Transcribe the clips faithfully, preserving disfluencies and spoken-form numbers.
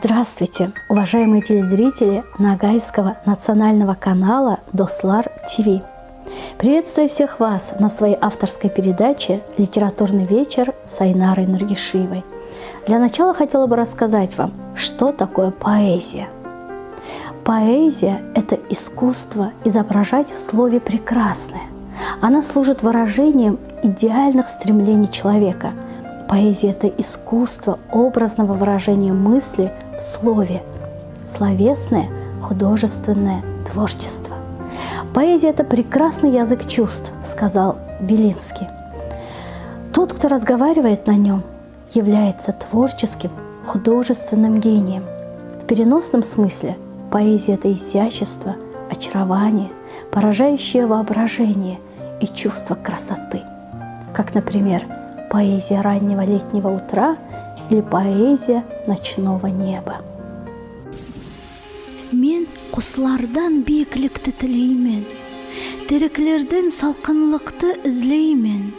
Здравствуйте, уважаемые телезрители Ногайского национального канала Дослар ТВ. Приветствую всех вас на своей авторской передаче «Литературный вечер» с Айнарой Нургишиевой. Для начала хотела бы рассказать вам, что такое поэзия. Поэзия — это искусство изображать в слове прекрасное. Она служит выражением идеальных стремлений человека. Поэзия — это искусство образного выражения мысли в слове. Словесное художественное творчество. Поэзия — это прекрасный язык чувств, сказал Белинский. Тот, кто разговаривает на нем, является творческим, художественным гением. В переносном смысле поэзия — это изящество, очарование, поражающее воображение и чувство красоты, как, например, поэзия раннего летнего утра или поэзия ночного неба. Мен куслардан бийикликти тилеймен, тереклерден салкынлыкты излеймен,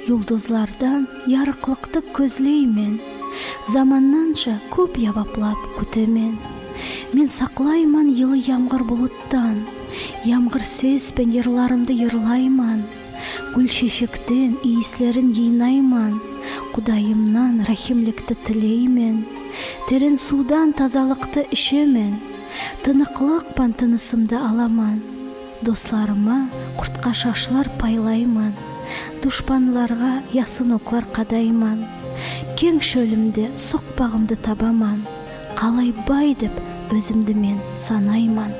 юлдызлардан ярыклыкты коьзлеймен. Заманнан ша коьп яваплап куьтемен. Мен саклайман йылы ямгыр булыттан, ямгыр сес пен йырларымды йырлайман. Гуьл-шешектен ийислерин йыйнайман. Кудайымнан рахимликти тилеймен. Терен сувдан тазалыкты ишемен. Тыныклык пан тынысымды аламан. Досларыма куртка шашлар пайлайман. Душпанларга ясын оклар кадайман. Кенъ шоьлимде сокпагымды табаман. Калай бай деп оьзимди мен санайман.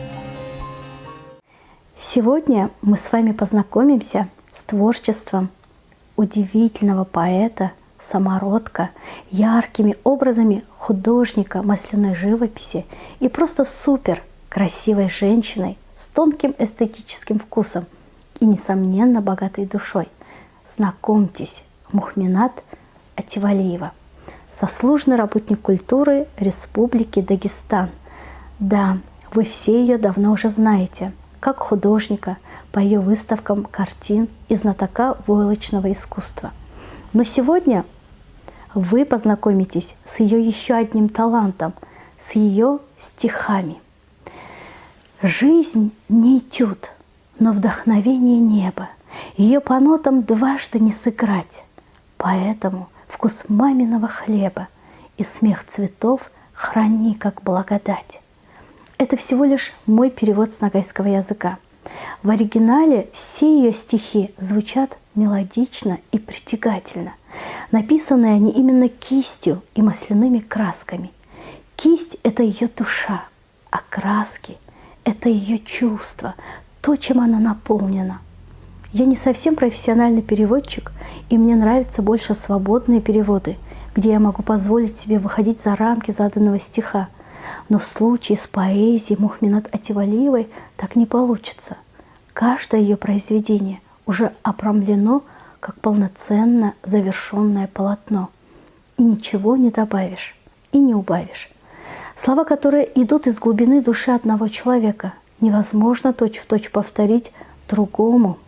Сегодня мы с вами познакомимся с творчеством удивительного поэта, самородка, яркими образами художника масляной живописи и просто супер красивой женщиной с тонким эстетическим вкусом и, несомненно, богатой душой. Знакомьтесь, Мухминат Ативалиева, заслуженный работник культуры Республики Дагестан. Да, вы все её давно уже знаете, как художника по её выставкам картин и знатока войлочного искусства. Но сегодня вы познакомитесь с её ещё одним талантом, с её стихами. Жизнь не этюд, но вдохновение неба. Её по нотам дважды не сыграть. Поэтому вкус маминого хлеба и смех цветов храни как благодать. Это всего лишь мой перевод с ногайского языка. В оригинале все её стихи звучат мелодично и притягательно. Написаны они именно кистью и масляными красками. Кисть — это её душа, а краски — это её чувства, то, чем она наполнена. Я не совсем профессиональный переводчик, и мне нравятся больше свободные переводы, где я могу позволить себе выходить за рамки заданного стиха. Но в случае с поэзией Мухминат Ативалиевой так не получится. Каждое её произведение уже обрамлено как полноценно завершённое полотно. И ничего не добавишь и не убавишь. Слова, которые идут из глубины души одного человека, невозможно точь-в-точь повторить другому.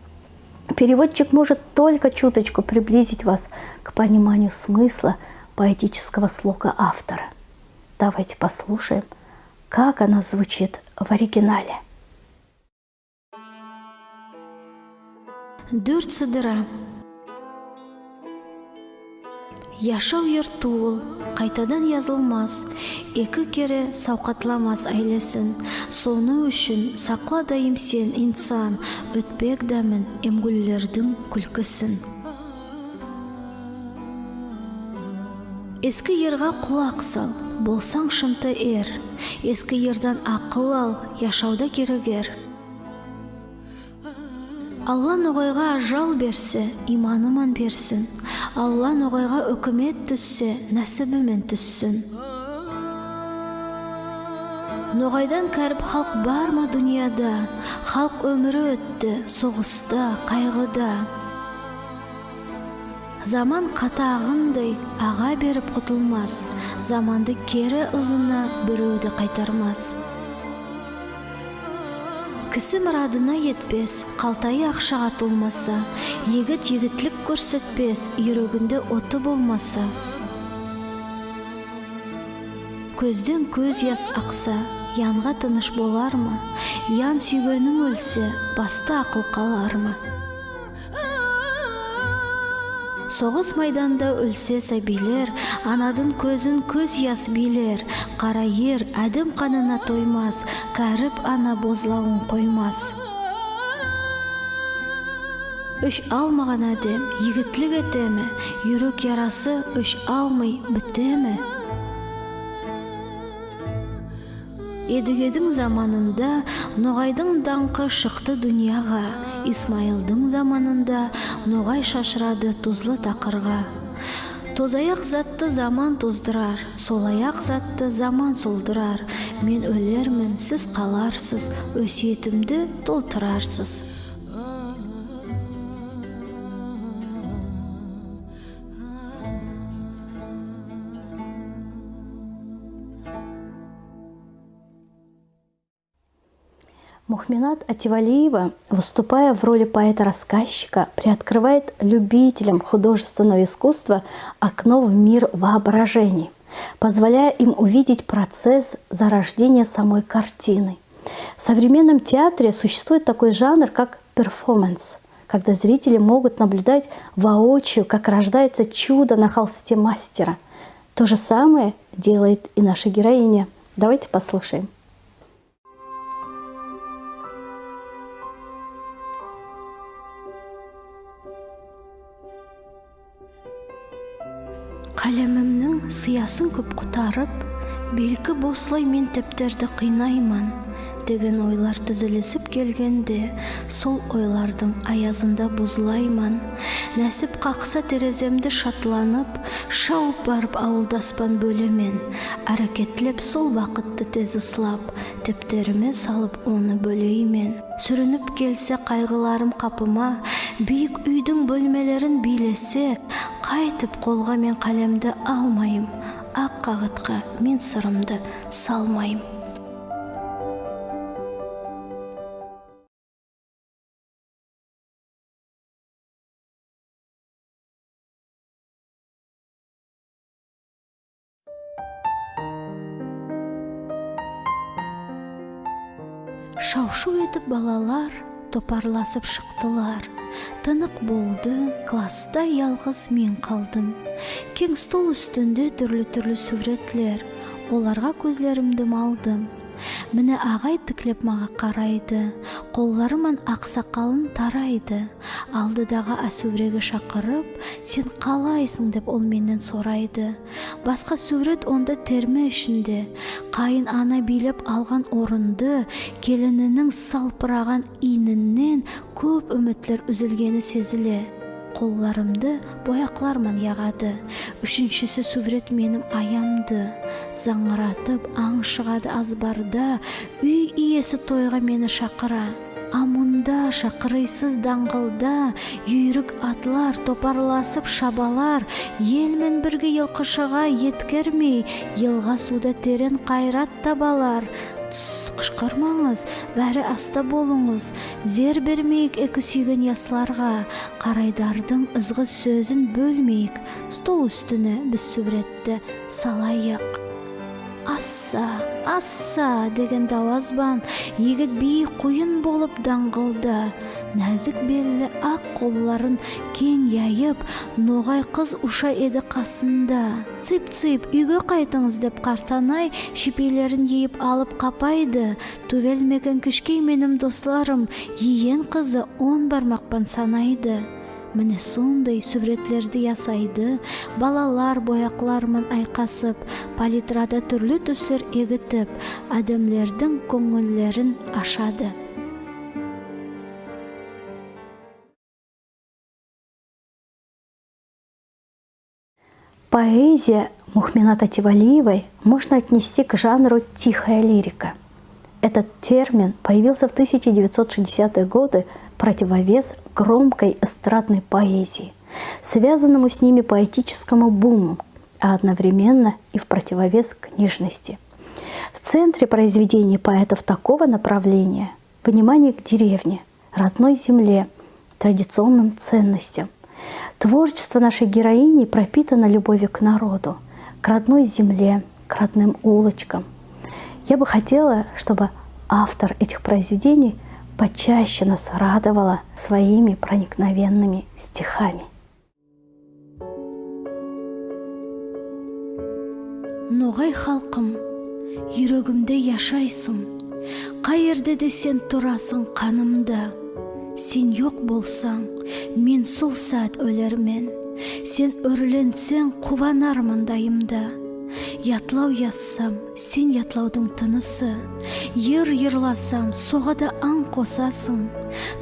Переводчик может только чуточку приблизить вас к пониманию смысла поэтического слога автора. Давайте послушаем, как оно звучит в оригинале. Доьрт сыдыра. Яшав йыр тувыл, кайтадан язылмас. Эки кере савкатламас аьелесин. Соны уьшин сакла дайым сен, инсан, оьтпек даьмин эм гуьллердинъ куьлкисин. Эски йырга кулак сал, болсанъ шынты эр. Эски йырдан акыл ал, яшавда киригер. Алла ногайга аьжел берсе, иманы ман берсин. Алла ногайга оькимет туьссе, насиби мен туьссин. Ногайдан каьрип халк барма дуныяда? Халк оьмири оьтти согыста, кайгыда. Заман катагындай ага берип кутылмас, заманды кери ызына бирев де кайтармас. Киси мырадына етпес, калтайы акшага толмаса, йигит йигитлик коьрсетпес, юрегинде оты болмаса. Коьзден коьз яс акса, янга тыныш боларма? Ян суьйгенинъ оьлсе, баста акыл каларма? Согыс майданда оьлсе сабийлер, анадынъ коьзин коьз яс бийлер. Кара ер аьдем канына тоймас, каьрип ана бозлавын коймас. Оьш алмаган аьдем йигитлик этеме? Юрек ярасы оьш алмай битеме? Эдигединъ заманында ногайдынъ данъкы шыкты дуныяга. Исмайылдынъ заманында ногай шашырады тозлы такырга. Тозаяк затты заман тоздырар, солаяк затты заман солдырар. Мен оьлермен, сиз каларсыз, осиетимди толтырарсыз. Мухминат Ативалиева, выступая в роли поэта-рассказчика, приоткрывает любителям художественного искусства окно в мир воображений, позволяя им увидеть процесс зарождения самой картины. В современном театре существует такой жанр, как перформанс, когда зрители могут наблюдать воочию, как рождается чудо на холсте мастера. То же самое делает и наша героиня. Давайте послушаем. Калемимнинъ сыясын коьп кутарып, белки, бослай мен тептерди кыйнайман деген ойлар тизилисип келгенде, сол ойлардынъ аязында бузлайман. Насип какса тереземди шатланып, шавып барып авылдаспан боьлемен. Аьрекетлеп сол вакытты тез ыслап, тептериме салып оны боьлеймен. Суьринип келсе кайгыларым капыма, бийик уьйдинъ боьлмелерин бийлесе, кайтип колга мен калемди алмайман, ак кагытка мен сырымды салмайман. Шав-шув этип балалар топарласып шыктылар. Тынык болды, класста ялгыз мен калдым. Кенъ стол уьстинде туьрли-туьрли суьвретлер. Оларга коьзлеримди малдым. Мине, агай тиклеп мага карайды, коллары ман ак сакалын тарайды. Алдыдагы суьвреге шакырып, «Сен калайсынъ?» деп ол меннен сорайды. Баска суьврет онда терме ишинде. Кайын ана бийлеп алган орынды, келинининъ салпыраган ийниннен коьп уьмитлер уьзилгени сезиле. Колларымды бояклар ман ягады. Уьшиншиси суьврет меним аямды. Занъыратып анъ шыгады азбарда. Уьй иеси тойга мени шакыра. А мунда, шакырыйсыз данъылда, юйрик атлар топарласып шабалар. Ел мен бирге йылкышыга еткермей, йылга сувда терен кайрат табалар. Тс, кышкырманъыз, баьри аста болынъыз. Зер бермейик эки суьйген ясларга. Карайдардынъ ызгы соьзин боьлмейик. Стол уьстине биз суьвретти салайык. «Асса, асса!» деген даваз бан йигит бийи куйын болып данъылда. Наьзик белли ак колларын кенъ яйып, ногай кыз уша эди касында. «Цып-цып, уьйге кайтынъыз», — деп карт анай шипийлерин йыйып алып капайды. Туьвел мекен кишкей меним досларым, йиен кызы он бармак пан санайды. Мине сондай суьвретлерди ясайды балалар бояклар ман айкасып, палитрада туьрли туьслер эгитип, аьдемлердинъ коьнъиллерин ашады. Поэзия Мухминат Ативалиевой можно отнести к жанру тихая лирика. Этот термин появился в тысяча девятьсот шестидесятые годы в противовес громкой эстрадной поэзии, связанному с ними поэтическому буму, а одновременно и в противовес книжности. В центре произведений поэтов такого направления — внимание к деревне, родной земле, традиционным ценностям. Творчество нашей героини пропитано любовью к народу, к родной земле, к родным улочкам. Я бы хотела, чтобы автор этих произведений почаще нас радовала своими проникновенными стихами. Ногай халкым, юрегимде яшайсынъ. Кай ерде де сен турасынъ канымда. Сен йок болсанъ, мен сол саьат оьлермен. Сен оьрленсенъ, куванарман дайым да. Ятлав язсам, сен ятлавдынъ тынысы. Йыр йырласам, сога да анъ косасынъ.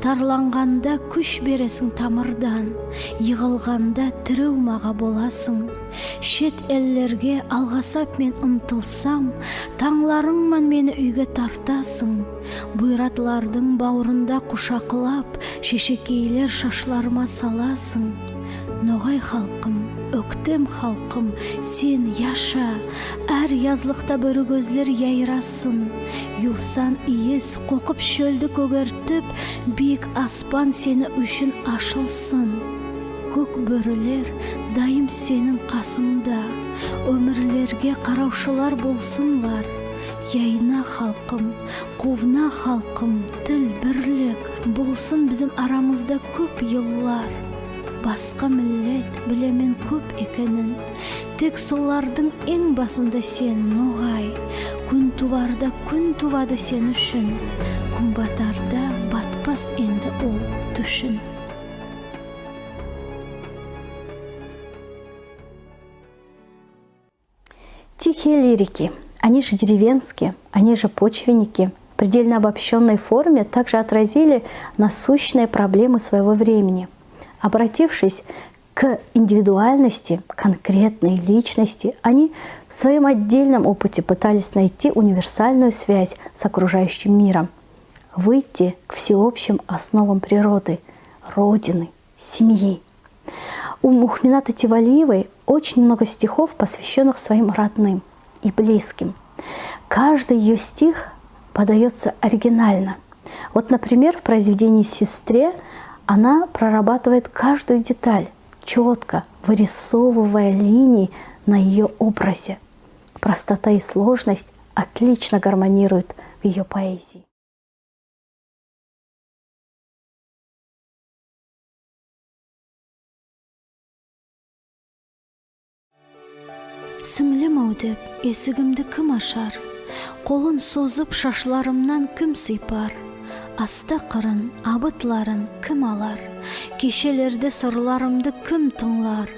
Тарланганда куьш бересинъ тамырдан. Йыгылганда тирев мага боласынъ. Шет эллерге алгасап мен ымтылсам, танъларынъ ман мени уьйге тартасынъ. Буйратлардынъ бавырында кушаклап, шешекейлер шашларыма саласынъ. Ногай халкым, оьктем халкым, сен яша, аьр язлыкта боьригоьзлер яйрасын. Ювсан ийис кокып шоьлди коьгертип, бийик аспан сени уьшин ашылсын. Коьк боьрилер дайым сенинъ касынъда, оьмирлерге каравшылар болсынлар. Яйна, халкым, кувна, халкым, тил бирлик болсын бизим арамызда коьп йыллар. Баска миллет билемен коьп экенин, тек солардынъ энъ басында сен, ногай. Куьн туварда куьн тувады сен уьшин, куьн батарда батпас энди ол туьшин. Тихие лирики, они же деревенские, они же почвенники, в предельно обобщённой форме также отразили насущные проблемы своего времени. Обратившись к индивидуальности конкретной личности, они в своём отдельном опыте пытались найти универсальную связь с окружающим миром, выйти к всеобщим основам природы, родины, семьи. У Мухмината Тивалиевой очень много стихов, посвящённых своим родным и близким. Каждый её стих подаётся оригинально. Вот, например, в произведении «Сестре» она прорабатывает каждую деталь, чётко вырисовывая линии на её образе. Простота и сложность отлично гармонируют в её поэзии. Синълим-ав деп, эсигимди ким ашар? Колын созып, шашларымнан ким сыйпар? Аста кырын, абытларын ким алар? Кешелерде сырларымды ким тынълар?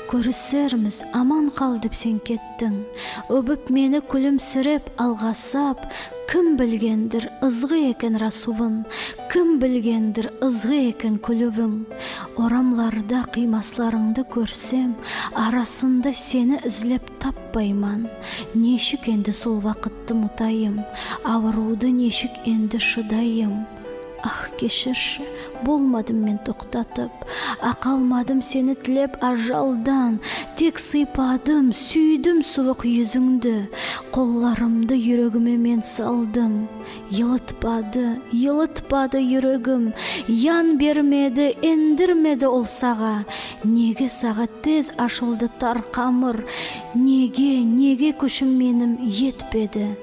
Коьрисермиз, аман кал деп сен кеттинъ. Оьбип мени, куьлимсиреп, алгасап, ким билгендир, ызгы экен расувынъ, ким билгендир, ызгы экен куьлуьвинъ. Орамларда кыймасларынъды коьрсем, арасында сени излеп таппайман. Нешик энди сол вакытты мутайым? Авырувды нешик энди шыдайым? Ах, кеширши, болмадым мен токтатып. Акалмадым сени тилеп ажалдан. Тек сыйпадым, суьйдим сувык юзинъди. Колларымды юрегиме мен салдым. Йылытпады, йылытпады юрегим. Ян бермеди, эндирмеди ол сага. Неге сага тез ашылды тар камыр? Неге, неге куьшим меним етпеди?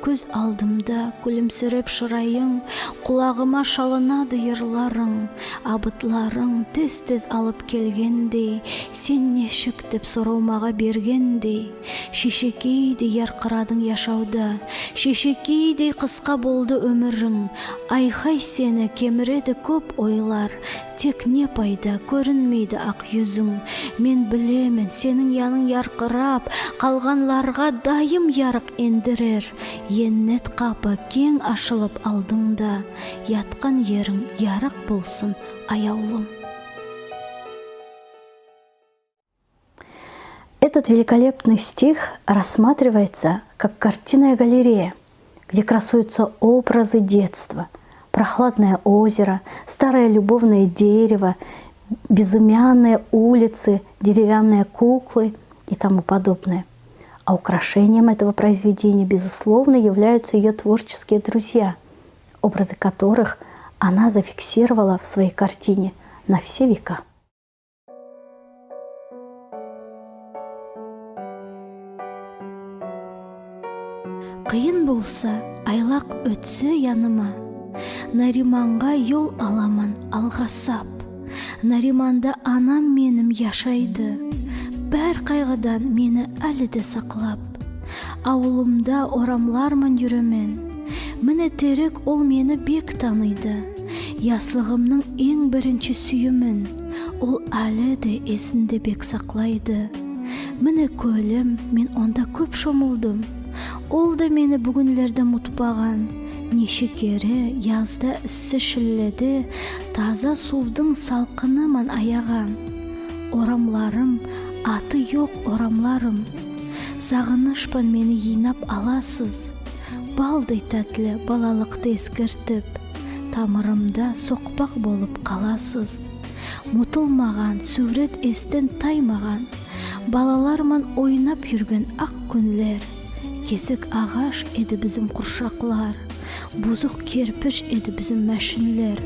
Коьз алдымда куьлимсиреп шырайынъ, кулагыма шалынады йырларынъ, абытларынъ тез-тез алып келгендей, сен нешик деп сорав мага бергендей. Шешекейдей яркырадынъ яшавда, шешекейдей кыска болды оьмиринъ. Айхай, сени кемиреди коьп ойлар, тек не пайда, коьринмейди ак юзинъ. Мен билемен, сенинъ янынъ яркырап, калганларга дайым ярык эндирер. Еннет капы кенъ ашылып алдынъда, яткан еринъ ярык болсын, аявлым. Этот великолепный стих рассматривается как картинная галерея, где красуются образы детства: прохладное озеро, старое любовное дерево, безымянные улицы, деревянные куклы и тому подобное. А украшением этого произведения, безусловно, являются её творческие друзья, образы которых она зафиксировала в своей картине на все века. Болса, айлак оьтсе яныма, Нариманга йол аламан алгасап. Нариманда анам меним яшайды. Бар кайгыдан мени аьли де саклап. Авылымда орамлар ман юремен. Мине терек ол мени бек таныйды. Яслыгымнынъ энъ биринши суьйимин ол аьли де эсинде бек саклайды. Мине коьлим, мен онда коьп шомылдым. Ол да мени буьгуьнлерде мутпаган. Неше кере язда исси шилледе таза сувдынъ салкыны ман аяган. Орамларым, аты йок орамларым. Сагыныш пан мени йыйнап аласыз. Балдай таьтли балалыкты эскертип, тамырымда сокпак болып каласыз. Мутылмаган суьврет эстен таймаган. Балалар ман ойнап юрген ак куьнлер. Кесек агаш эди бизим куршаклар. Бузык кирпиш эди бизим маьшинлер.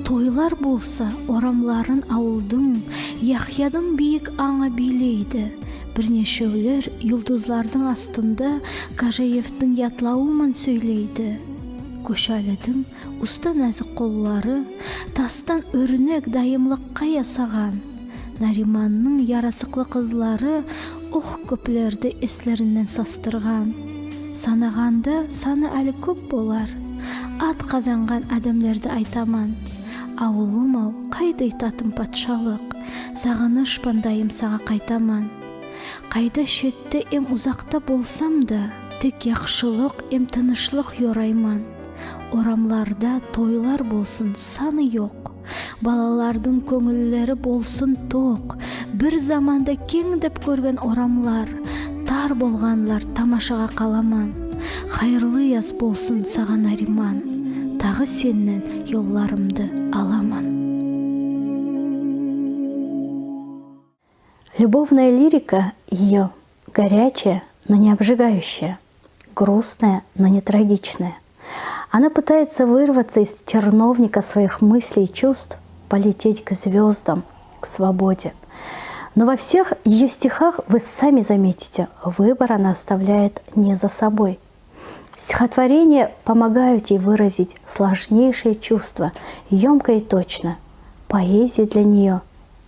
Тойлар болса, орамларын авылдынъ Яхьядынъ бийик анъы бийлейди. Бир нешевлер юлдызлардынъ астында Кожаевтинъ ятлавы ман соьйлейди. Кошалидинъ уста наьзик коллары тастан оьрнек дайымлыкка ясаган. Нариманнынъ ярасыклы кызлары ох коьплерди эслериннен састырган. Санаганда саны аьли коьп болар. Ат казанган аьдемлерди айтаман. Авылым-ав, кайдай татым патшалык. Сагыныш пан дайым сага кайтаман. Кайда шетте эм узакта болсам да, тек яхшылык эм тынышлык йорайман. Орамларда тойлар болсын саны йок. Балалардынъ коьнъиллери болсын ток. Бир заманда кенъ деп коьрген орамлар, тар болганлар тамашага каламан. Кайырлы яз болсын сага, Нариман. Тагы сеннен йолларымды аламан. Любовная лирика её горячая, но не обжигающая, грустная, но не трагичная. Она пытается вырваться из терновника своих мыслей и чувств, полететь к звёздам, к свободе. Но во всех её стихах, вы сами заметите, выбор она оставляет не за собой. Стихотворения помогают ей выразить сложнейшие чувства, ёмко и точно. Поэзия для неё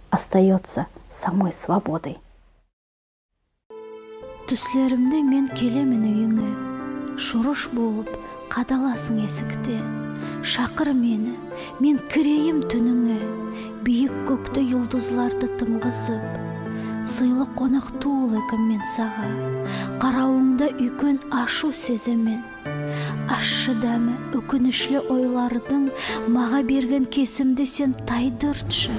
остаётся самой свободой. Туьслеримде мен келемен уьйинъе. Шурыш болып кадаласынъ эсикте. Шакыр мени, мен кирейим туьнинъе. Бийик коькте юлдызларды тымгызып. Сыйлы конак тувыл экенмен сага. Каравынъда уьйкен ашув сеземен. Ашшы даьми оькинишли ойлардынъ мага берген кесимди сен тайдыртшы.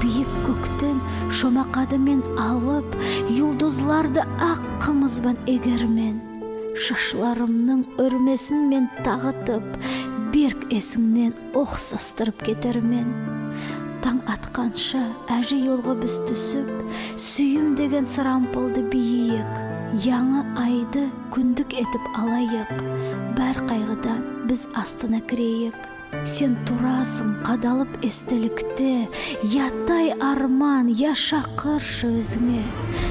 Бийик коьктен шомакады мен алып, юлдызларды ак кымыз бан эгермен. Шашларымнынъ оьрмесин мен тагытып, берк эсинънен ох састырып кетермен. Танъ атканша аьжи йолга биз туьсип, суьйим деген сырампылды бийик. Янъы айды куьндик этип алайык. Бар кайгыдан биз астына кирейик. Сен турасынъ кадалып эстеликте, ятай арман, я шакыршы оьзинъе.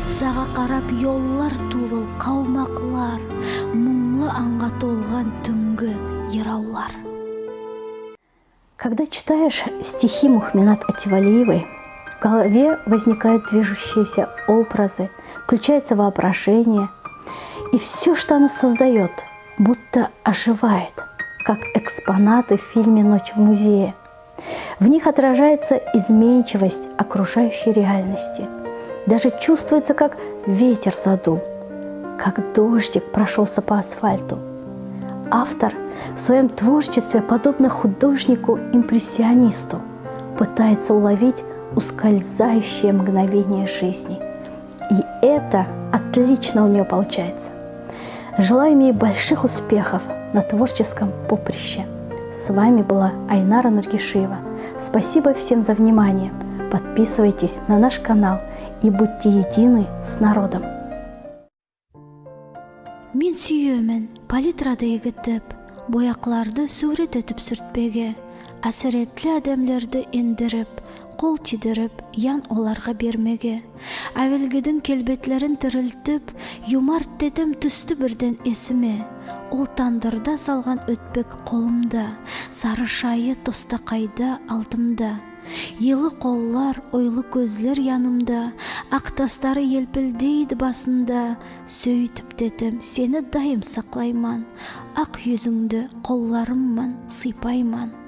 Сага карап йоллар тувыл, кавмаклар, мунълы анъга толган туьнги йыравлар. Когда читаешь стихи Мухминат Отевалиевой, в голове возникают движущиеся образы, включается воображение, и всё, что она создаёт, будто оживает, как экспонаты в фильме «Ночь в музее». В них отражается изменчивость окружающей реальности. Даже чувствуется, как ветер задул, как дождик прошёлся по асфальту. Автор в своём творчестве, подобно художнику-импрессионисту, пытается уловить ускользающее мгновение жизни. И это отлично у неё получается. Желаем ей больших успехов на творческом поприще. С вами была Айнара Нургишиева. Спасибо всем за внимание. Подписывайтесь на наш канал и будьте едины с народом. Мен суьемен палитрады эгитип, боякларды суьврет этип суьртпеге, аьсиретли аьдемлерди эндирип, Кол тийдирип, ян оларга бермеге. Аьвелгидинъ келбетлерин тирилтип, юмарт тетим туьсти бирден эсиме. Ол тандырда салган оьтпек колымда, сары шайы тостакайда алдымда. Йылы коллар, ойлы коьзлер янымда, ак тастары елпилдейди басында. Суьйтип, тетим, сени дайым саклайман, ак юзинъди колларым ман сыйпайман.